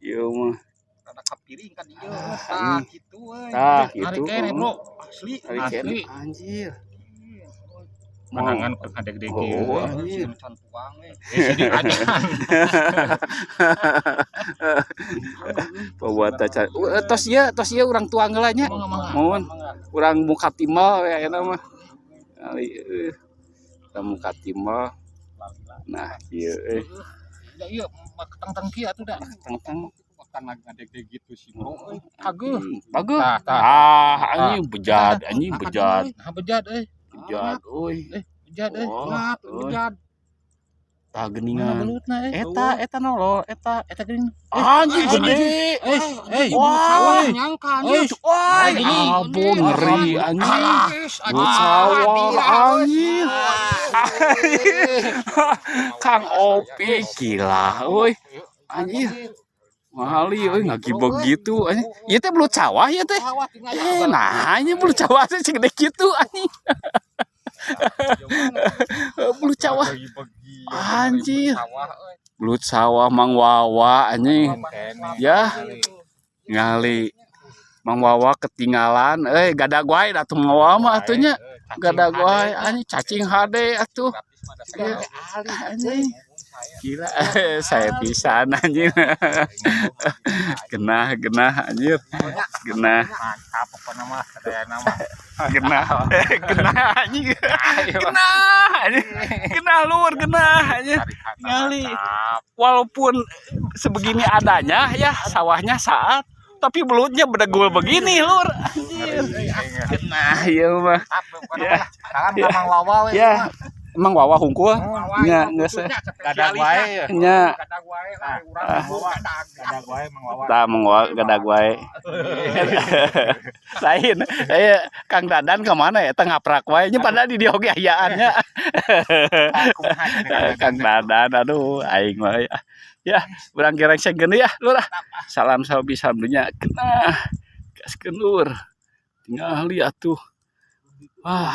Ieu mah. Rada kapiring kan ieu. Ah, Tah ini. Kitu euy. Tah, Tarik gitu. keneh, Bro. Asli. Tarik Asli. keneh, anjir. Menangan keur ngadegdeg Oh, ieu. anjir. Can tuang euy. Eh, sidik ajan. Bawa tacan. Tos ieu urang tuang heula nya. Mangga, mangga. Mohon urang muka timal we ayeuna mah. Ali euy. Urang muka timal. Nah, ieu euy. Ya ieu mah ketang-tang kieu atuh da. Teng-teng. Makan ngadegdeg gitu sih, Bro euy. Kageuh. Bagus. Tah, tah. Ah, anjing bejad, anjing bejad. Nah, bejad euy. Bejad euy. Bejad euy. Wah, Berat, euy. bejad. Tah Mana geuningan. belutna euy? Eta, eta nolol, eta. Eta geuning. Anjing gede. Eh, eh. Wah. Nyangka anjing. Eh, Wah, Anjing. ampun ngeri anjing. Belut sawah anjing. Kang Opi gila euy. Anjir. Mahali euy ngagibeg gitu anjing. Ieu teh belut sawah ya teh. Eh, nah ini belut sawah teh segede kitu anjing. Belut sawah. Anjir. Belut sawah Mang Wawa anjing. Ya. Ngali. Mang Wawa ketinggalan euy, gadag wae da atuh Mang Wawa mah atuh nya. Gadag wae anjing, cacing hade atuh. Ya, anjing. Gila, saya pisan anjing. Genah, genah anjir. Genah, Mantap pokoknya mah, sadayana mah. Genah. Genah anjing. Genah anjing. Genah lur, genah anjing. Ngali. Walaupun sebegini adanya ya sawahnya saat, tapi belutnya bedegul begini, lur. Anjir. Genah ieu mah. Mantap pokoknya mah. Salam ka Mang Wawa we. Ya. Emang Wawa hungkul? Nya geus. Gadag wae ya. Nya. Gadag wae lah urang Ah. gadag. Gadag wae Mang Wawa. Tah, Mang Wawa gadag wae. Lain, eh, Kang Dadan kemana ya? Tengah ngaprak wae nya, padahal di dieu oge ayaan nya. Kang Dadan, aduh, aing mah ya. Ya, urang gerengsengkeun ya, lur ah. Salam sabi, salam dunya. Genah. Gaskeun, lur. Tingali atuh. Wah.